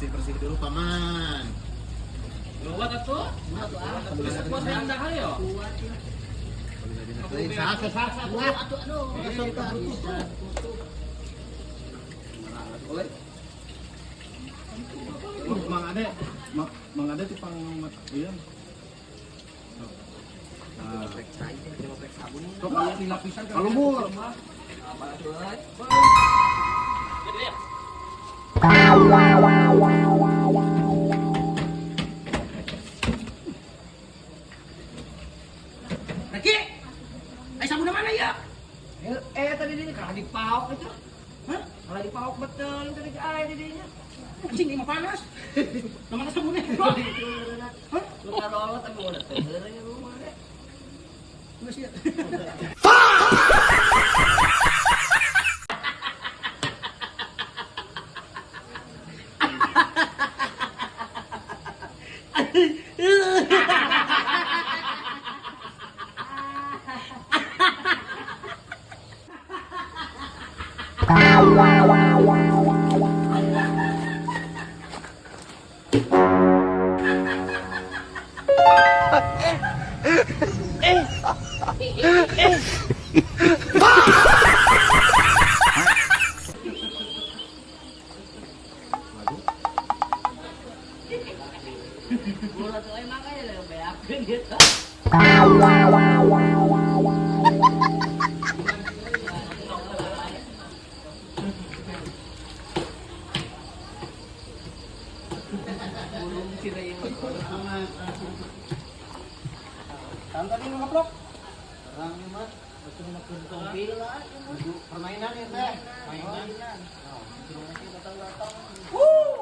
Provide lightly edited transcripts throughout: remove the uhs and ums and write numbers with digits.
Bersih-bersih dulu, Paman. Kuat atuh. Geus puas hayang dahar yo. Kuat ya. Sah, sah, sah, sah. Kuat atuh, aduh. Tutup. Mang Ade, Mang Ade tuh pang iya. Nah, Sok lapisan. Kalumur. Jadi ya. Reki. Ai sabunna mana ya? Eh, tadi ini kalah di paok itu. Hah? Kalah di paok betul tadi ai di dinya. Anjing, ini mah panas. Nah, mana sabunnya? Hah? Lu karolot tapi udah teureun ya rumah deh. Geus ya. Bola tuh emang aja lah beakeun gitu. Burung cina ieu. Kan tadi nu ngeplok. Terang nih, Mas. Permainan ya, Teh. Mainan.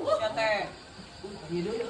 Sia teh. Hidup ya.